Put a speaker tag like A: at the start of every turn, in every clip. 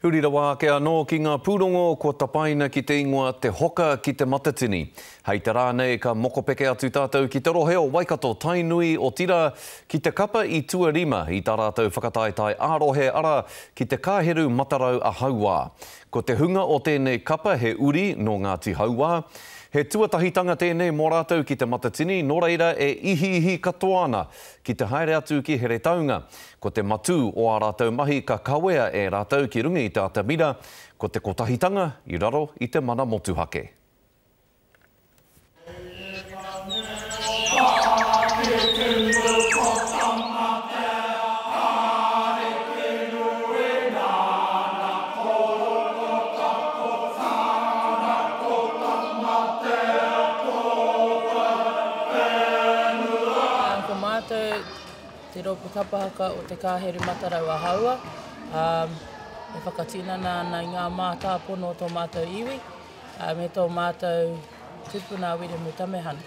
A: Huri rawa ake anō ki ngā pūrongo kua tapaina ki te ingoa Te Hoka ki Te Matatini. Hei te rā nei ka mokopeke atu tātou ki te rohe o Waikato, Tainui, otirā, ki te kapa i tuarima i tā rātou whakataetae ā-rohe, arā, ki te Kāheru Matarau a Hauā. Ko te hunga o tēnei kapa he uri nō Ngāti Hauā. He tuatahitanga tēnei mō rātou ki Te Matatini, nō reira e ihiihi katoa ana ki te haere atu ki Heretaunga. Ko te matū o ā rātou mahi ka kawea e rātou ki runga i te atamira, ko te kotahitanga i raro i te mana motuhake.
B: Ko mātou Te Rōpū Kapa Haka o Te Kāheru Matarau a Hāua, ā, e whakatinana ana i ngā mātāpono o tō mātou iwi, ā, me tō mātou tupuna a Wiremu Tamehana,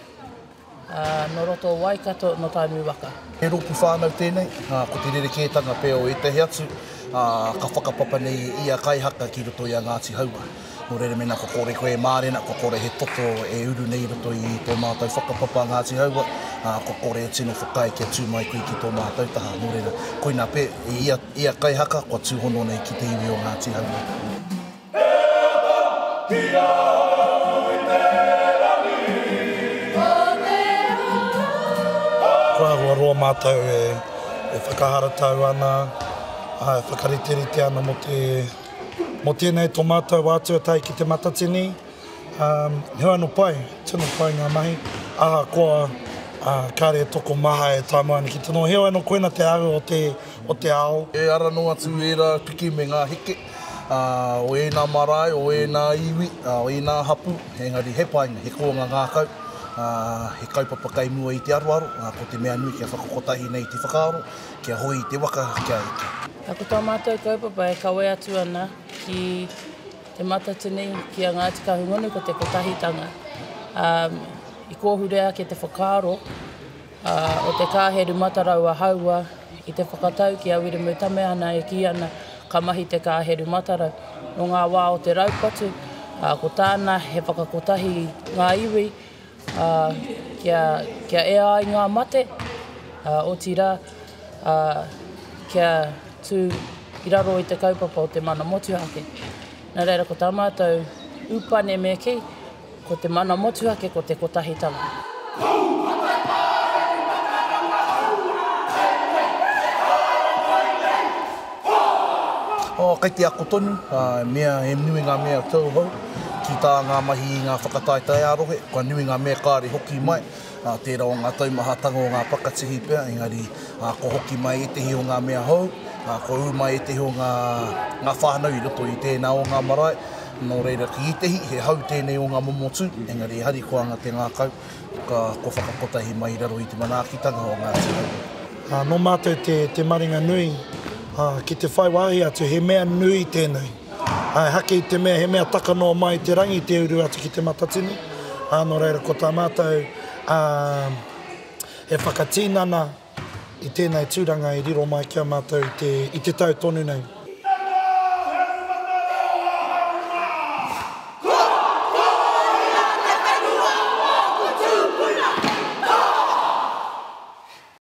B: ā, nō roto o Waikato, nō Tainui waka.
C: He rōpū whānau tēnei, ā, ko te rerekētanga pea o ētahi atu, ā, ka whakapapa nei ia kaihaka ki roto i a Ngāti Haua. Nō reira mēnā kua kore koe e mārena, kua kore he toto e uru nei i roto i tō mātou whakapapa a Ngāti Haua, ā, kua kore e tino whakaae kia tū mai koe ki tō mātou taha. Nō reira, koinā pea, i ia, ia kaihaka kua tūhono nei ki te iwi o Ngāti Haua.
D: He ata ki ahau i te rangi.
E: Ko te ora.
F: Kua āhua roa mātou e whakaharatau ana, ā, e whakariterite ana mō te. Mō tēnei tō mātou wā tuatahi ki Te Matatini, heoi anō pai, tino pai ngā mahi, ahakoa kāre e tokomaha e tae mai ana ki te noho, heoi anō koina te āhua o te, o te ao.
C: E ara noa atu ērā piki me ngā heke o ēnā marae, o ēnā iwi, o ēnā hapū, engari he painga, he kōnga ngākau, he kaupapa kei mua i te aroaro, ko te mea nui kia whakakotahi nei te whakaaro, Kia hoe i te waka, kia eke.
B: Ko tā mātou kaupapa e kawe atu ana ki Te Matatini, ki a Ngāti Kahungunu, ko te kotahitanga. I kōhure ake te whakaaro o te kāheru matarau a Haua i te whakatau ki a Wiremu Tamehana e kī ana ka mahi te kāheru matarau. Nō ngā wā o te raupatu, ko tāna he whakakotahi i ngā iwi, ā, kia, kia ea ai ngā mate, ā, otirā, ā, kia tū i raro i te kaupapa o te mana motuhake. Nā reira, ko tā mātou upane me kī, ko te mana motuhake, ko te kotahitanga.
C: Oh, kei te ako tonu, ā, mea, he nui ngā mea tauhou ki tā ngā mahi i ngā whakataetae ā-rohe, kua nui ngā mea kāre hoki mai, ā, tērā o ngā taumahatanga o ngā pakatihi pea, engari, ā, kua hoki mai ētehi o ngā mea hou, ā, kua ū mai ētehi o ngā, ngā whānau i roto i tēnā o ngā marae, nō reira ki ētehi, he hou tēnei o ngā momo tū, engari e harikoa ana te ngākau, Ka kua whakakotahi mai i raro i te manaakitanga o Ngāti Hauā.
F: Nō mātou te maringa nui ki te whai wāhi atu, he mea nui tēnei. Ehake i te mea he mea taka noa mai i te rangi te uru atu ki Te Matatini, nō reira ko tā mātou he whakatinana i tēnei tūranga i riro mai ki a mātou i te tau tonu nei.